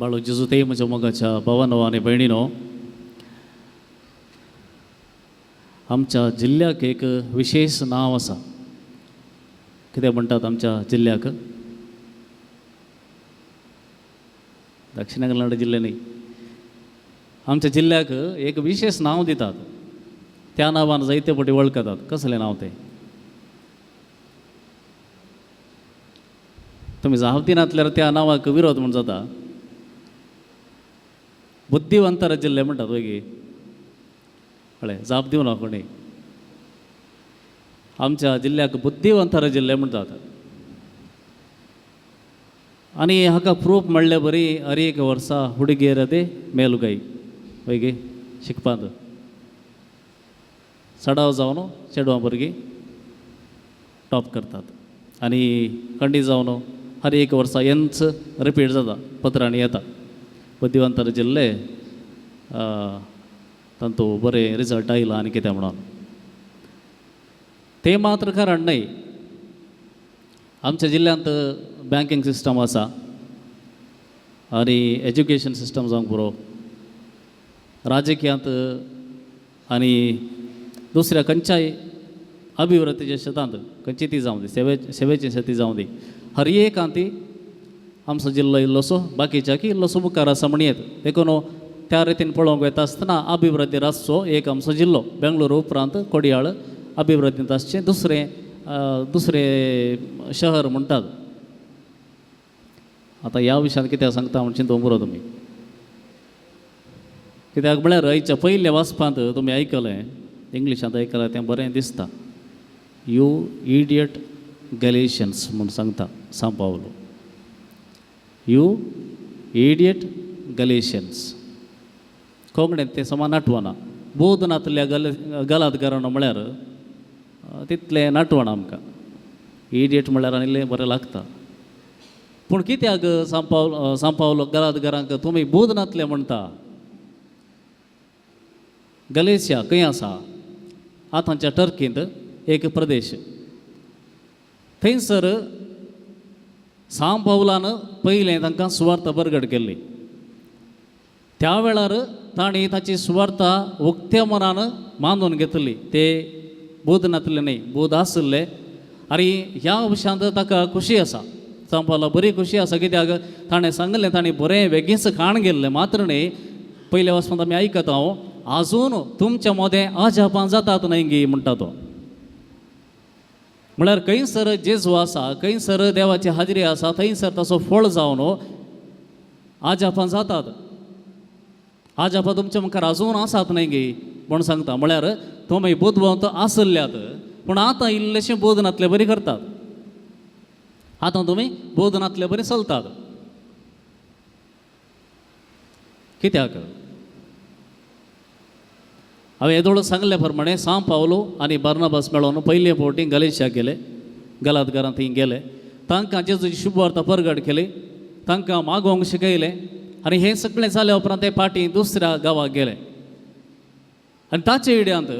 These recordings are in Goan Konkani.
बाळू जेजू ते म्हज्या मोगाच्या भावानो आनी भयणीनो, आमच्या जिल्ल्याक एक विशेश नांव आसा. कितें म्हणटात आमच्या जिल्ल्याक? दक्षिण कन्नड जिल्ले न्ही, आमच्या जिल्ल्याक एक विशेश नांव दितात. त्या नांवान जायते फावटी वळखतात. कसलें नांव तें? तुमी जाप दिनातल्यार त्या नांवाक विरोध म्हूण जाता. बुद्धिवंतर जिल्ले म्हणटात वगी. कळ्ळें? जाप दिवं ना कोणी. आमच्या जिल्ल्याक बुद्धिवंतर जिल्ले म्हणटात. आनी हाका प्रूफ म्हणले बरी हर एक वर्सा हुडगेर ते मेलुगाय वयगी शिकपांत सडाव जावन चेडवां भुरगीं टॉप करतात. आनी खंडीत जावन हर एक वर्सा हेंच रिपीट जाता, पत्रांनी येता बुद्धिवंतर जिल्ले तांतू बरें रिजल्ट आयला आनी कितें म्हणून. तें मात्र कारण न्हय. आमच्या जिल्ल्यांत बँकींग सिस्टम आसा आनी एज्युकेशन सिस्टम जावंक पुरो. राजकीयांत आनी दुसऱ्या खंयच्याय अभिवृद्धीच्या शेतांत खंयची ती जावं दी, सेवेची शेती जावं दी, हर एक ती आमचो जिल्लो इल्लोसो बाकीच्या की इल्लोसो मुखार आसा म्हण येत. देखून त्या रितीन पळोवंक वता आसतना अभिवृद्धीर आसचो एक आमचो जिल्लो. बेंगळुरू उपरांत कोडियाळ अभिवृद्धींत आसचें दुसरें दुसरें शहर म्हणटात. आतां ह्या विशयांत कितें सांगता म्हण चिंतूंक पुरो तुमी. कित्याक म्हळ्यार आयच्या पयल्या वाचपांत तुमी आयकलें, इंग्लिशांत आयकलें तें बरें दिसता. You idiot गलेशियन्स म्हूण सांगता सांव पावलो. You idiot Galatians. कोंकणींत तें समा नाटवना. बोध नातल्या गल गलात घराणो म्हळ्यार तितलें नाटवना आमकां. इडियट म्हळ्यार आनी बरें लागता. पूण कित्याक सांव पावलो गलात घरांक तुमी बोध नातले म्हणटा? गलेशिया खंय आसा? आतांच्या टर्कींत एक प्रदेश. थंयसर सांव पावलान पयलें तांकां सुवार्ता बरगड केल्ली. त्या वेळार तांणी ताची सुवार्ता उक्त्या मनान मानून घेतली. ते बोध नातले न्हय, बोध आशिल्ले. आनी ह्या विशयांत ताका खुशी आसा, सांव पावला बरी खुशी आसा. कित्याक ताणें सांगलें, ताणें बरें बेगीनच काण गेल्लें मात्र न्हय. पयल्या वाचपांत आमी आयकता हांव, आजून तुमच्या मदें अजापां जातात न्हय गी म्हणटा तो. म्हळ्यार खंयसर जेजू आसा, खंयसर देवाची हाजरी आसा, थंयसर ताचो फळ जावन आजापां जातात. आजापां तुमच्या मुखार आजून आसात न्हय गी म्हूण सांगता. म्हळ्यार तुमी बुदवंत आसल्यात, पूण आतां इल्लेशें बोध नातले बरी करतात. आतां तुमी बोध नातले बरी चलतात. कित्याक? हांवें येदोळ सांगले प्रमाणे सांव पावलो आनी बार्नाबास मेळोन पयले फावटी गलेशियाक गेले, गलात घरांत थंय गेले. तांकां जेजूची शुभवार्ता परगट केली, तांकां मागोवंक शिकयलें. आनी हें सगळें जाल्या उपरांत ते फाटीं दुसऱ्या गांवाक गेले. आनी ताचे इड्यांत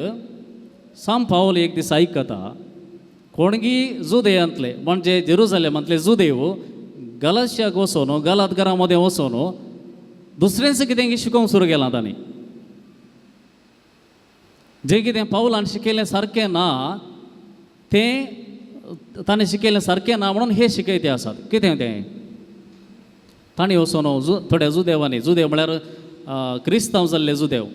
सांव पावल एक दीस आयकता, कोणगी जुदेयांतले म्हणजे जेरुजालेमांतले जुदेव गलाशियाक वचोन, गलात घरा मदें वचोन दुसरेंच कितें शिकोवंक सुरू केलां. तांणी जें कितें पावलान शिकयलें सारकें ना, तें ताणें शिकयलें सारकें ना म्हणून हे शिकयते आसात. कितें तें? तांणी वचोन थोड्या जुदेवांनी, जुदेव म्हळ्यार क्रिस्तांव जाल्ले जुदेव,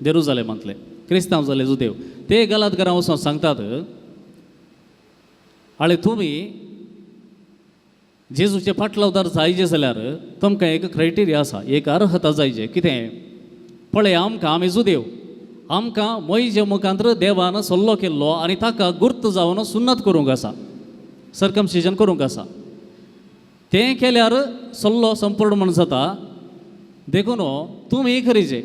जेरुजालेमांतले क्रिस्तांव जाल्ले जुदेव, ते गलात घरां वचोन सांगतात, आळे तुमी जेजूचे फाटलावदार जायचे जाल्यार तुमकां एक क्रायटेरिया आसा, एक अर्हता जायचे. कितें? पळय आमकां, आमी जुदेव, आमकां मोयजे मुखांत देवान सल्लो केल्लो आनी ताका गुर्त जावन सुन्नत करूंक आसा, सर्कमसिजन करूंक आसा. तें केल्यार सल्लो संपूर्ण म्हण जाता. देखून तुमी करीचे.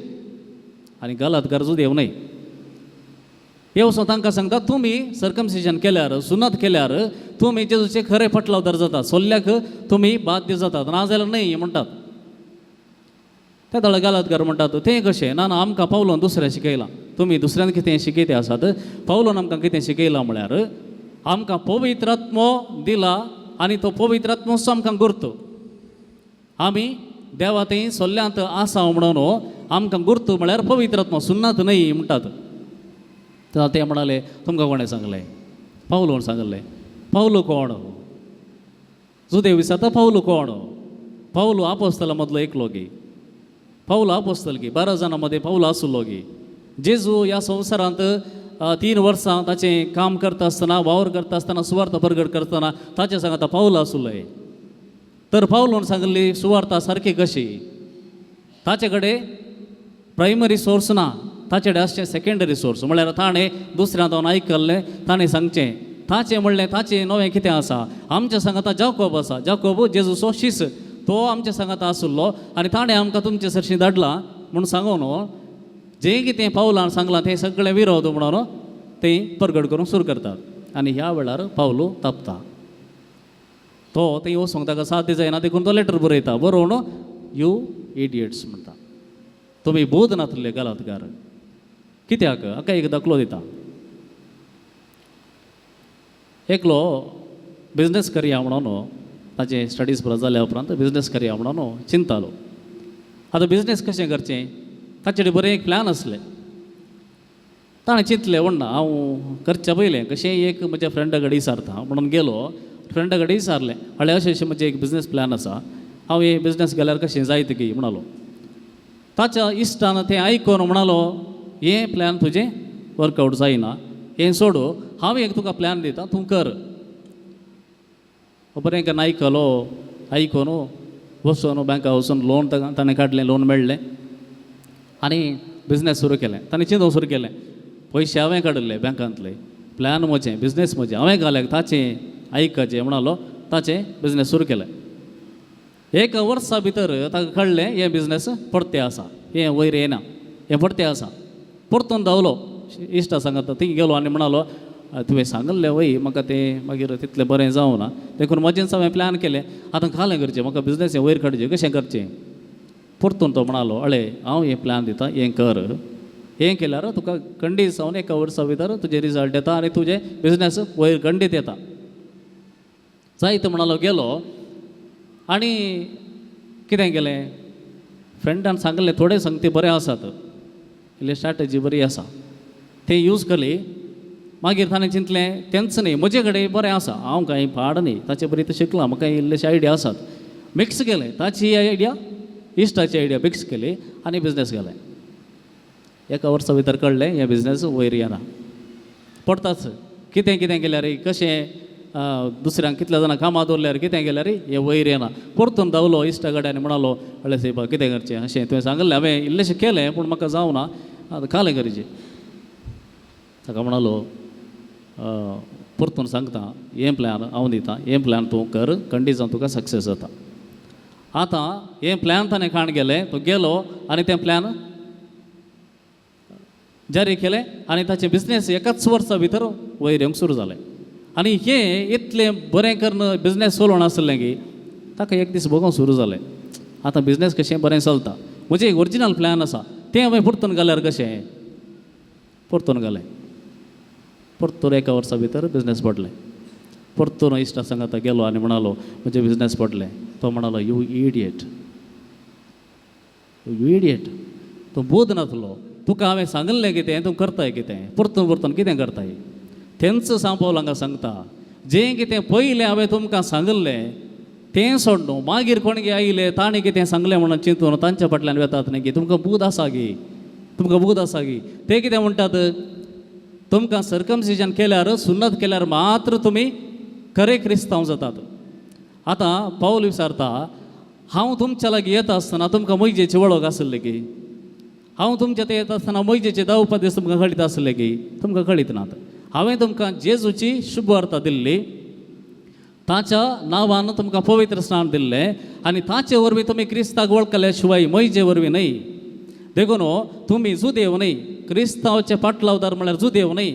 आनी गलत गरजू देव न्हय. हे वचून तांकां सांगता, तुमी सर्कमसिजन केल्यार, सुन्नत केल्यार तुमी जेजूचे खरे फाटलावदार जातात, सोल्ल्याक तुमी बाध्य जातात, ना जाल्यार न्हय म्हणटात. त्या तळ गालातकार म्हणटात, तें कशें? ना ना, आमकां पावलोन दुसऱ्या शिकयलां, तुमी दुसऱ्यान कितें शिकयते आसात. पावलोन आमकां कितें शिकयलां म्हळ्यार आमकां पवित्र आत्मो दिला आनी तो पवित्र आत्मोच आमकां करतो. आमी देवा थंय सोल्ल्यांत आसा म्हणून आमकां गुर्तू म्हळ्यार पवित्र आत्मा सुन्नात न्हय म्हणटात. तेन्ना ते म्हणाले तुमकां कोणें सांगलें? पावलून सांगलें. पावलू कोण? जुदेव विचारता पावलू कोण? पावलू आपोस्तला मदलो एकलो गी, पावलू आपोस्तल गी, 12 जाणां मदें पावलू आसलो गी. जेजू ह्या संवसारांत 3 वर्सां ताचें काम करता आसतना, वावर करता आसतना, सुवार्थ परगट करतना ताचें सांगता पावल आसलोय. तर पावलून सांगली सुवार्ता सारकी कशी? ताचे कडेन प्रायमरी सोर्स ना, ताचे कडेन आसचें सेकेंडरी सोर्स. म्हळ्यार ताणें दुसऱ्या जावन आयकल्लें, ताणें सांगचें, ताचें म्हणलें ताचें नवें कितें आसा. आमच्या सांगाता जाकोब आसा, जाकोब जेजूचो शीस, तो आमच्या सांगाता आशिल्लो आनी ताणें आमकां तुमचे सरशीं धाडला म्हूण सांगून जें कितें पावलान सांगलां तें सगळें विरोध म्हणून तें परगट करूंक सुरू करतात. आनी ह्या वेळार पावलू तापता, तो थंय वचूंक ताका साध्य जायना, देखून तो लेटर बरयता. बरोवन you idiots म्हणटा, तुमी बोध नातले गलातगार. कित्याक? हाका एक दाखलो दिता. एकलो बिजनेस करया म्हणून ताचें स्टडीज पुरो जाल्या उपरांत बिजनेस करया म्हणून चिंतालो. आतां बिजनेस कशें करचें ताचे कडेन बरें एक प्लॅन आसलें. ताणें चिंतलें व्हडना हांव करच्या पयलें कशें एक म्हज्या फ्रेंडा कडेन विचारता म्हणून गेलो. फ्रेंडा कडेन विचारलें, हळे अशें अशें म्हजें एक बिजनेस प्लॅन आसा, हांव हे बिजनेस गेल्यार कशें जायत की म्हणालो. ताच्या इश्टान तें आयकून म्हणालो, हें प्लॅन तुजें वर्कआवट जायना, हें सोडू, हांव एक तुका प्लॅन दिता, तूं कर. बरें केन्ना आयकलो, आयकून वचून बँका वचून लोन ताणें काडलें, लोन मेळ्ळें आनी बिजनेस सुरू केलें. ताणें चिंतूंक सुरू केलें, पयशे हांवें काडिल्ले बँकांतले, प्लॅन म्हजें, बिजनेस म्हजें, हांवें घालें, ताचें आयकाचें म्हणालो. ताचें बिजनेस सुरू केलें. एका वर्सा भितर ताका कळ्ळें हें बिजनेस पडते आसा, हें वयर येना, हें पडते आसा. परतून धांवलो इश्टा सांगता थंय गेलो आनी म्हणालो, तुवें सांगल्लें वय म्हाका तें मागीर तितलें बरें जावं ना, देखून म्हजेंच हांवें प्लॅन केलें, आतां कालें करचें, म्हाका बिजनेस हें वयर काडचें, कशें करचें? परतून तो म्हणालो, अळे हांव हें प्लॅन दिता, हें कर, हें केल्यार तुका खंडीत जावन एका वर्सा भितर तुजें रिजल्ट येता आनी तुजें बिजनेस वयर खंडीत येता. जायत म्हणालो. गेलो आनी कितें केलें, फ्रेंडान सांगलें थोडे संगती बरें आसात, इल्ली स्ट्रॅटजी बरी आसा, तें यूज केली. मागीर ताणें चिंतलें तेंच न्ही, म्हजे कडेन बरें आसा, हांव कांय पाड न्ही, ताचे बरी तर शिकलां, म्हाका इल्लेशे आयडिया आसात. मिक्स केलें, ताची आयडिया इश्टाची आयडिया मिक्स केली आनी बिजनेस केलें. एका वर्सा भितर कळ्ळें हें बिजनेस वयर येना, पडटाच. कितें कितें केल्यार कशें दुसऱ्यांक कितल्या जाणां कामां दवरल्यार कितें केल्यार हें वयर येना. परतून धांवलो इश्टा कडेन आनी म्हणालो, हळे सायबा कितें करचें, अशें तुवें सांगलें, हांवें इल्लेशें केलें पूण म्हाका जावना, आतां कालें करचें. ताका म्हणालो, परतून सांगता, हें प्लॅन हांव दिता, हें प्लॅन तूं कर, खंडीत जावन तुका सक्सेस जाता. आतां हें प्लॅन ताणें काण गेलें, तो गेलो आनी तें प्लॅन जारी केलें आनी ताचें बिजनेस एकाच वर्सा भितर वयर येवंक सुरू जालें. आनी हें इतलें बरें करून बिजनेस चलोवन आसलें की ताका एक दीस भोगोंक सुरू जालें, आतां बिजनेस कशें बरें चलता, म्हजें एक ओरिजिनल प्लॅन आसा, तें हांवें परतून घाल्यार कशें? परतून घालें, परतून एका वर्सा भितर बिजनेस पडलें. परतून इश्टा सांगाता गेलो आनी म्हणालो, म्हजें बिजनेस पडलें. तो म्हणालो, you idiot, you idiot, तूं बोध नातलो, तुका हांवें सांगल्लें कितें, तूं करताय कितें, परतून परतून कितें करताय? तेंच सांव पावल हांगा सांगता, जें कितें पयलें हांवें तुमकां सांगल्लें तें सोडून मागीर कोणगे आयले ताणें कितें सांगलें म्हणून चिंतून तांच्या फाटल्यान वेतात न्ही की तुमकां बूद आसा गी, तुमकां बूद आसा गी. ते कितें म्हणटात, तुमकां सर्कमसिजन केल्यार, सुन्नत केल्यार मात्र तुमी खरे क्रिस्तांव जातात. आतां पावल विचारता, हांव तुमच्या लागीं येता आसतना तुमकां मोयजेची वळख आसली की? हांव तुमच्या थंय येता आसतना मोयजेचे 10 उपदेश तुमकां कळीत आसले की? तुमकां कळीत नात. हांवें तुमकां जेजूची शुभवार्ता दिल्ली, ताच्या नांवान तुमकां पवित्र स्नान दिल्लें आनी ताचे वरवीं तुमी क्रिस्ताक वळखले शिवाय मोयजे वरवीं न्हय. देखून तुमी जुदेव न्हय, क्रिस्तांवचे पाटलावदार म्हळ्यार जुदेव न्हय.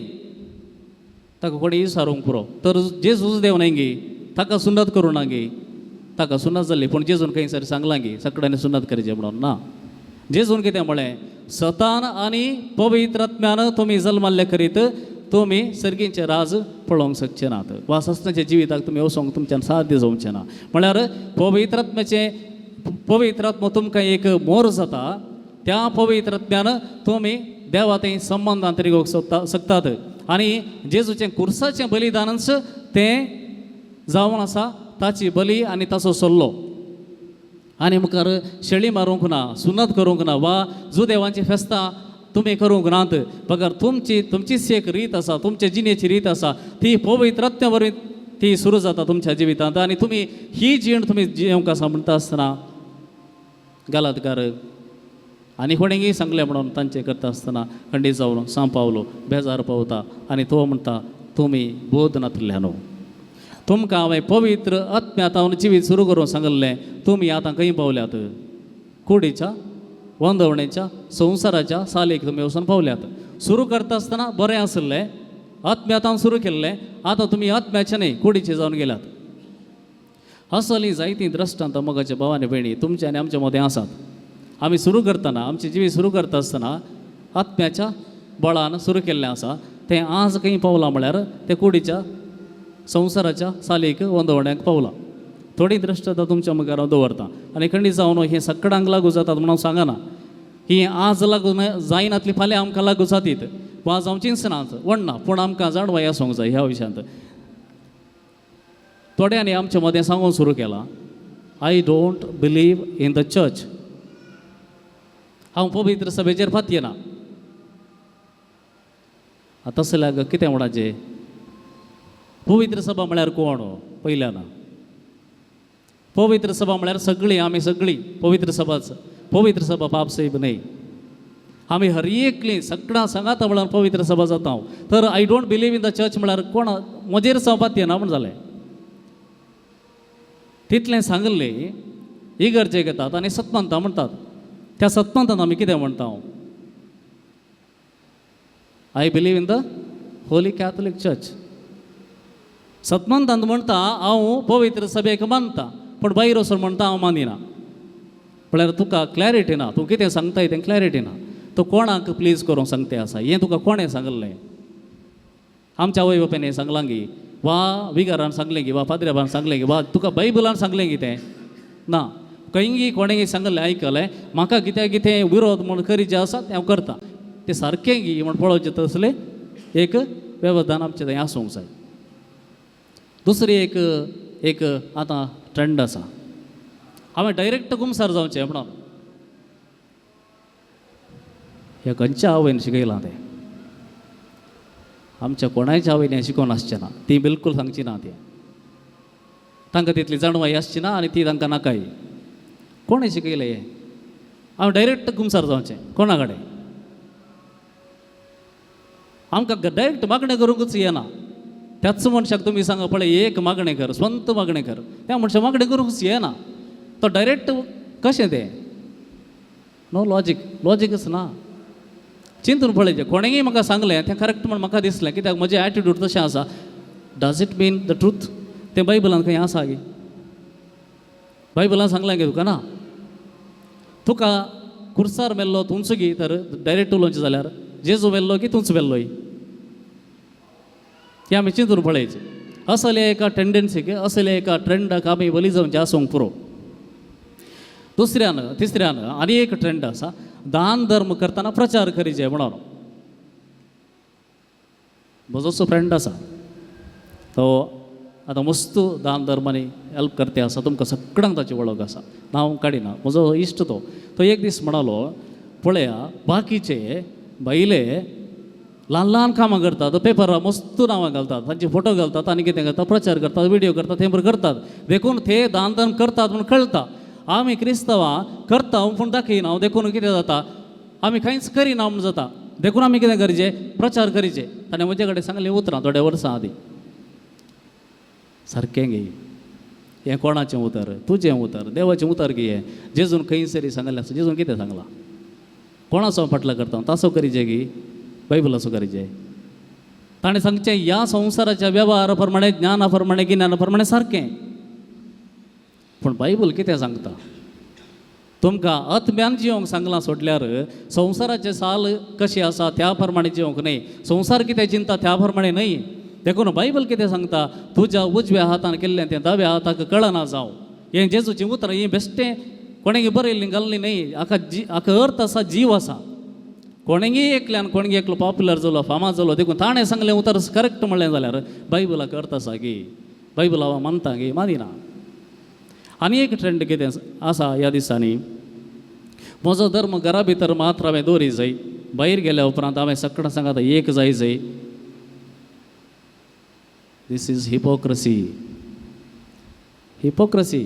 ताका कोणी विचारूंक पुरो, तर जेजू जुदेव न्हय गी, ताका सुन्नत करूं ना गी, ताका सुन्नत जाल्ली, पूण जेजून खंयसर सांगलां गी सगळ्यांनी सुन्नत करचें म्हणून ना. जेजून कितें म्हळें, सतान आनी पवित्र आत्म्यान तुमी जल्माल्ले करीत तुमी सर्गींचें राज पळोवंक शकचे नात, वा सस्नाच्या जिविताक तुमी वचोंक तुमच्यान साध्य जावचें ना. म्हळ्यार पवित्र आत्म्याचें पवित्र आत्मो तुमकां एक मोर जाता. त्या पवित्र आत्म्यान तुमी देवा थंय संबंदान तिगोवंक शकतात. आनी जेजूचें कुर्साचें बलिदानच तें जावन आसा, ताची बली आनी ताचो सल्लो. आनी मुखार शेळी मारूंक ना, सुनत करूंक ना वा जुदेवांची फेस्तां तुमी करूंक नात, बगर तुमचीच एक रीत आसा, तुमचे जिणेची रीत आसा, ती पवित्र आत्म्या वरवीं ती सुरू जाता तुमच्या जिवितांत. आनी तुमी ही जीण तुमी जियेवंक आसा म्हणटा आसतना गलातकार आनी कोणेंगी सांगलें म्हणून तांचें करता आसतना खंडीत जावन सांपावलो बेजार पावता आनी तो म्हणटा तुमी बोध नातिल्ल्या न्हू, तुमकां हांवें पवित्र आत्म्या जिवीत सुरू करूंक सांगिल्लें, तुमी आतां खंय पावल्यात? कुडीच्या वंदवणेच्या संवसाराच्या सालेक तुमी वचून पावल्यात. सुरू करता आसतना बरें आशिल्लें, आत्म्यातान सुरू केल्लें, आतां तुमी आत्म्याचे न्हय कुडीचे जावन गेल्यात. असलीं जायतीं द्रश्टांत मोगाच्या भाव आनी भयणी तुमचे आनी आमचे मदें आसात. आमी सुरू करतना आमचें जिवीत सुरू करता आसतना आत्म्याच्या बळान सुरू केल्लें आसा, तें आज खंय पावलां म्हळ्यार तें कुडीच्या संवसाराच्या सालीक वंदवण्याक पावलां. थोडी द्रश्टांत तुमच्या मुखार हांव दवरतां आनी खंडीत जावन हें सगळ्यांक लागू जातात म्हणून हांव सांगना. ही आज लागू जायनातली फाल्यां आमकां लागू जातीत वा जावचींच नात वण्णा, पूण आमकां जाणवाय आसूंक जाय ह्या विशयांत. थोड्यांनी आमचे मदें सांगून सुरू केलां, I don't believe in the church, हांव पवित्र सभेचेर फातयेना. आतां तसल्याक कितें म्हणपाचें? पवित्र सभा म्हळ्यार कोण? पयल्यान पवित्र सभा म्हळ्यार सगळीं, आमी सगळीं पवित्र सभाच. पवित्र सभा पाप सैब न्हय, आमी हर एकली सगळ्यां सांगाता म्हळ्यार पवित्र सभा जाता हांव. तर I don't believe in the church म्हळ्यार कोण म्हजेर हांव येना म्हण जालें. तितलें सांगिल्लें इगर्जेक येतात आनी सतमंतां म्हणटात. त्या सतमंतान आमी कितें म्हणटा? I believe in the Holy Catholic Church. सतमंतांत म्हणटा हांव पवित्र सभेक मानता, पूण भायर वचून म्हणटा हांव मानिना. म्हळ्यार तुका क्लॅरिटी ना, तूं कितें सांगताय तें क्लॅरिटी ना. तूं कोणाक प्लीज करूंक सांगते आसा हें तुका कोणें सांगिल्लें? आमच्या आवय बापायन हें सांगलां गी, वा विगारान सांगलें गी, वा पाद्र्याबान सांगलें गी, वा तुका बायबलान सांगलें गी? तें ना. खंयगी कोणेंगी सांगलें आयकलें, म्हाका कित्याक कितें विरोध म्हूण करी जें आसा तें हांव करता, तें सारकें गी म्हूण पळोवचें तसलें एक वेवधान आमचें थंय आसूंक जाय. दुसरी एक एक आतां ट्रेंड आसा, हांवें डायरेक्ट कुमसार जावचें म्हणून. ह्या खंयच्या आवयन शिकयलां तें? आमच्या कोणायच्या आवयन हें शिकोवन आसचें ना, ती बिलकूल सांगची ना, तें तांकां तितली जाणवाय आसची ना आनी ती तांकां नाकाय. कोणें शिकयलें हें? हांव डायरेक्ट कुमसार जावचें कोणा कडेन? आमकां डायरेक्ट मागणें करूंकच येना. त्याच मनशाक तुमी सांगा पळय एक मागणें कर, स्वंत मागणें कर, त्या मनशाक मागणें करूंकच येना, तो डायरेक्ट कशें तें? नो लॉजीक, लॉजिकच ना. चिंतून पळयचें, कोणेंय म्हाका सांगलें तें करेक्ट म्हण म्हाका दिसलें, कित्याक म्हजें एटिट्यूड तशें आसा. Does it mean the truth? तें बायबलान खंय आसा गी? बायबलान सांगलें गे तुका ना? तुका कुर्सार मेल्लो तुमचो गी, तर डायरेक्ट उलोवचें जाल्यार जेजू मेल्लो की तूंच मेल्लोय? हें आमी चिंतून पळयचें. असल्या एका टेंडन्सीक, असल्या एका ट्रेंडाक आमी बली जावचें आसूंक पुरो. दुसऱ्यान तिसऱ्यान आनी एक ट्रेंड आसा, दान धर्म करतना प्रचार करीचे म्हणून. म्हजोसो फ्रेंड आसा, तो आतां मस्त दान धर्मांनी हेल्प करते आसा, तुमकां सगळ्यांक ताची वळख आसा, नांव काडिना, म्हजो इश्ट तो. तो एक दीस म्हणालो, पळया बाकीचे बायले ल्हान ल्हान कामां करतात, पेपरार मस्त नांवां घालतात, तांचे फोटो घालतात आनी कितें करतात, प्रचार करतात, व्हिडियो करतात, तें बरें करतात, देखून ते दान धर्म करतात म्हूण कळटा. आमी क्रिस्तवां करता पूण दाखयना, देखून कितें जाता, आमी कांयच करिना म्हूण जाता. देखून आमी कितें करचें, प्रचार करीचे. ताणें म्हजे कडेन सांगलीं उतरां थोड्या वर्सां आदीं. सारकें गे, हें कोणाचें उतर? तुजें उतर, देवाचें उतर गे हें. जेजून खंयसरी सांगलें आसा? जेजून कितें सांगलां? कोणाचो फाटलो करता ताचो करीचे गी बायबलाचो करीचे? ताणें सांगचें ह्या संवसाराच्या वेव्हारा प्रमाणे, ज्ञाना प्रमाणे, गिन्याना प्रमाणे सारकें, पूण बायबल कितें सांगता? तुमकां आत्म्यान जिवंक सांगलां सोडल्यार संवसाराचें साल कशें आसा त्या प्रमाणे जिवंक न्हय, संवसार कितें चिंता त्या प्रमाणे न्हय. देखून बायबल कितें सांगता, तुज्या उजव्या हातान केल्लें तें दाव्या हाताक कळना जावं. हें जेजूचीं उतरां, हीं बेश्टें कोणें बरयल्ली घाल्ली न्हय. हाका जी हाका अर्थ आसा, जीव आसा. कोणेंगी एकल्यान कोणगी एकलो पॉप्युलर जालो, फामाद जालो, देखून ताणें सांगलें उतर करेक्ट म्हणलें जाल्यार बायबलाक अर्थ आसा गी? बायबल हांव मानता गी? मानिना. आनी एक ट्रेंड कितें आसा ह्या दिसांनी, म्हजो धर्म घरा भितर मात्र हांवें दवरी जाय, भायर गेल्या उपरांत हांवें सगळ्यां सांगता एक जाय जाय. This is hypocrisy, hypocrisy.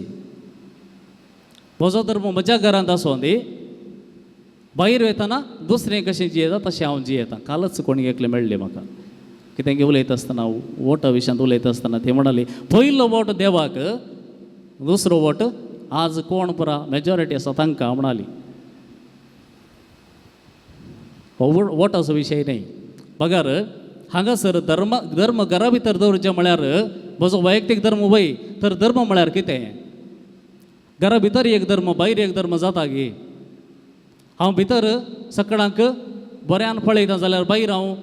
म्हजो धर्म म्हज्या घरांत आसूं दी, भायर वयतना दुसरें कशें जियेता तशें हांव जियेता. कालच कोणी एकलें मेळ्ळें म्हाका, कितें उलयता आसतना, वोटा विशयांत उलयता आसतना ती म्हणाली, पयलो वोट देवाक, दुसरो वोट आज कोण पुरा मेजॉरिटी आसा तांकां म्हणाली. हो वोटाचो विशय न्हय, बगर हांगासर धर्म धर्म घरा भितर दवरचें म्हळ्यार म्हजो वैयक्तीक धर्म वय, तर धर्म म्हळ्यार कितें? घरा भितर एक धर्म, भायर एक धर्म जाता गी? हांव भितर सगळ्यांक बऱ्यान पळयता जाल्यार भायर हांव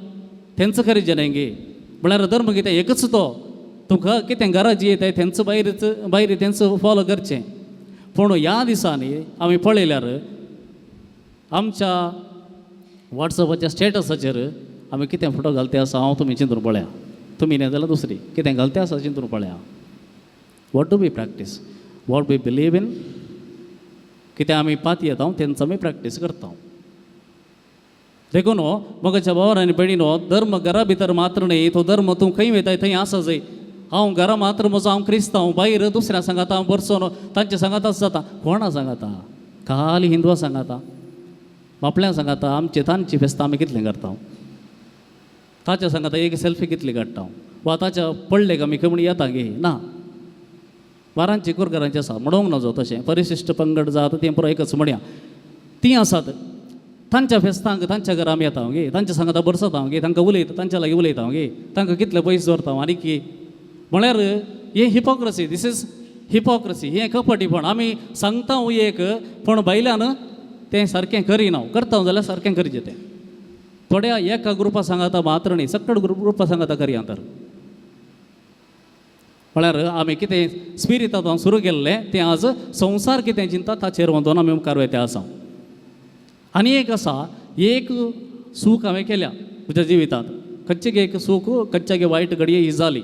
तेंच खरें न्हय गे? म्हळ्यार धर्म कितें एकच तो, तुका कितें घरा जियेताय तेंच भायरच भायर तेंच फॉलो करचें. पूण ह्या दिसांनी आमी पळयल्यार आमच्या वॉट्सएपाच्या स्टेटसाचेर आमी कितें फोटो घालते आसा हांव तुमी चिंतून पळया. तुमी न्हय जाल्यार दुसरी कितें घालते आसा चिंतून पळया. What do we practice, what we believe in, कितें आमी पातयेता तेंच आमी प्रॅक्टीस करता. देखून मोगाच्या भावार आनी भयणीनो, धर्म घरा भितर मात्र न्हय, तो धर्म तूं खंय वयताय थंय आसा जाय. हांव घरा मात्र म्हजो हांव क्रिस्तांव, भायर दुसऱ्या सांगाता हांव बरसो तांच्या सांगाताच जाता. कोणा सांगाता? खाली हिंदवा सांगाता, बापल्या सांगाता. आमचे तांची फेस्तां आमी कितलें करता, ताच्या सांगाता एक सेल्फी कितली काडटा, वा ताच्या पडले आमी खंय म्हण येता गे ना. वारांची कुरगरांची आसा म्हणूंक नजो तशें, परिशिश्ट पंगड जाता तें पुरो एकच म्हणया, तीं आसात तांच्या फेस्तांक तांच्या घरा आमी येता गे, तांच्या सांगाता बरसता गे, तांकां उलयता, तांच्या लागीं उलयता गे, तांकां कितले पयशे दवरता. आनी की म्हळ्यार हें हिपोक्रसी, this is hypocrisy, हें कपटीपण. आमी सांगता एक पूण भायल्यान तें सारकें करिना. करता जाल्यार सारकें करचें तें. थोड्या एका ग्रुपा सांगाता मात्र न्ही, सगळे ग्रुपा सांगाता करया. तर म्हळ्यार आमी कितें स्पिरितांत सुरू केल्लें तें आज संवसार कितें चिंता ताचेर वचून आमी मुखार वयता आसा. आनी एक आसा, एक सूख हांवें केल्या म्हज्या जिवितांत, खंयचे एक सूख खंयचे वायट घडये ही जाली,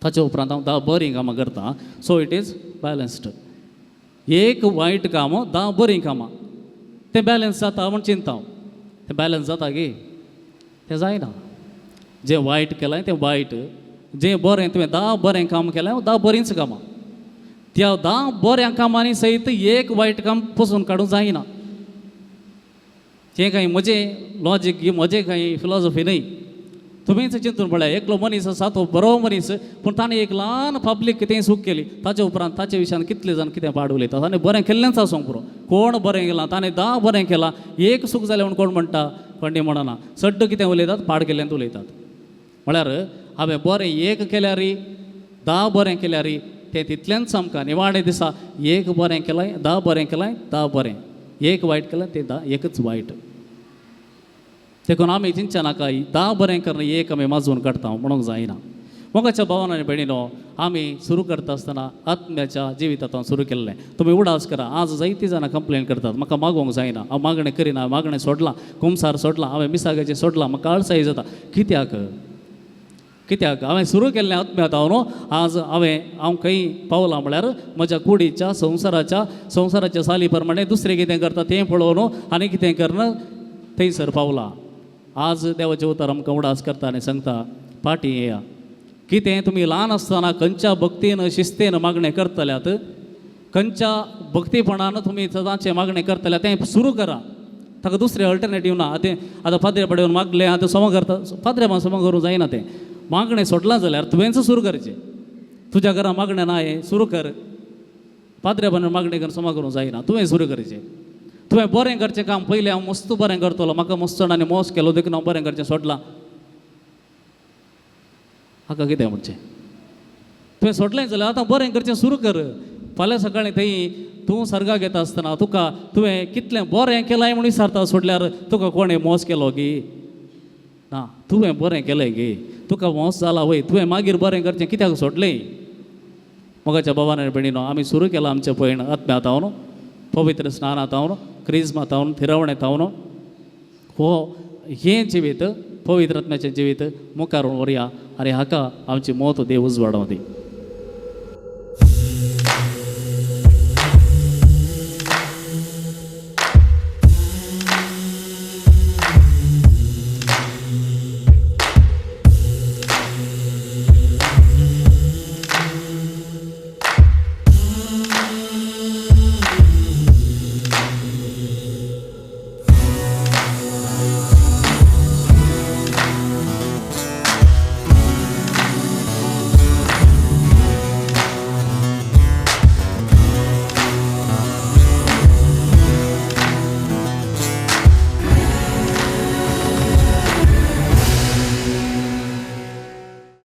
ताचे उपरांत हांव 10 बरीं कामां करता. So it is balanced. एक वायट काम 10 बरीं कामां, तें बॅलन्स जाता म्हूण चिंता हांव. तें बॅलन्स जाता गे? तें जायना. जें वायट केलें तें वायट, जें बरें तुवें 10 बरें काम केलें, 10 बरींच कामां, त्या 10 बऱ्या कामांनी सयत एक वायट काम पसून काडूंक जायना. तें कांय म्हजें लॉजीक, म्हजें कांय फिलॉसॉफी न्हय, तुमीच चिंतून पळया. एकलो मनीस आसा, तो बरो मनीस, पूण ताणें एक ल्हान पब्लीक कितें चूक केली, ताचे उपरांत ताचे विशयान कितले जाण कितें पाड उलयता. ताणें बरें केल्लेंच आसूंक पुरो, कोण बरें केलां, ताणें 10 बरें केलां, एक चूक जालें म्हूण कोण म्हणटा? कोण म्हणना. सड्ड कितें उलयतात, पाड केल्लेंच उलयतात. म्हळ्यार हांवें बरें एक केल्यार, 10 बरें केल्यार तें तितलेंच आमकां निवाणे दिसा. एक बरें केलें, 10 बरें केलें, 10 बरें, एक वायट केलें तें 10 एकच वायट. देखून आमी चिंतचे नाका 10 बरें करून एक आमी माजून काडटा म्हणूंक जायना. मोगाच्या भावान आनी भयणीनो, आमी सुरू करता आसतना आत्म्याच्या जिवितांत सुरू केल्लें. तुमी उडास करा, आज जायतीं जाणां कंप्लेन करतात, म्हाका मागोवंक जायना, हांव मागणें करिना, मागणें सोडलां, कुमसार सोडलां, हांवें मिसागाचें सोडलां, म्हाका आळसाय जाता. कित्याक? कित्याक हांवें सुरू केल्लें आत्म्यात न्हू, आज हांव खंय पावलां म्हळ्यार म्हज्या कुडीच्या संवसाराच्या संवसाराच्या साली प्रमाणे दुसरें कितें करता तें पळोवन आनी कितें करना थंयसर पावलां. आज देवाचें उतर आमकां उडास करता आनी सांगता, फाटीं येया. कितें तुमी ल्हान आसतना खंयच्या भक्तीन शिस्तेन मागणें करतल्यात, खंयच्या भक्तीपणान तुमी सदांचें मागणें करतल्यात तें सुरू करा. ताका दुसरें अल्टरनेटीव ना. आतां आतां पाद्रे पडून मागलें, आतां सोमा करता, पाद्रे सोमा करूंक जायना. तें मागणें सोडलां जाल्यार तुवेंच सुरू करचें. तुज्या घरा मागणें ना हें सुरू कर, पाद्रे बनून मागणें करून सोमा करूंक जायना, तुवें सुरू करचें. तुवें बरें करचें काम पयलें, हांव मस्त बरें करतलो, म्हाका मस्त जाणांनी मोस केलो देखून हांव बरें करचें सोडलां. हाका कितें म्हणचें? तुवें सोडलें जाल्यार आतां बरें करचें सुरू कर. फाल्यां सकाळीं थंय तूं सर्गाक येता आसतना तुका तुवें कितलें बरें केलां म्हूण विचारता सोडल्यार तुका कोणें मोस केलो गी ना? तुवें बरें केलें गी, तुका मोस जाला वय, तुवें मागीर बरें करचें कित्याक सोडलें? मोगाच्या बाबान आनी भयणीनो, आमी सुरू केलां आमचें पयण आत्म्यात न्हू. पवित्र स्नाना तावन, क्रिज्मा तावन, थिरवणे तावन हो हें जिवीत पवित्र आत्म्याचें जिवीत मुखार व्हरया आनी हाका आमची मौत देव उजवाडोवं दी.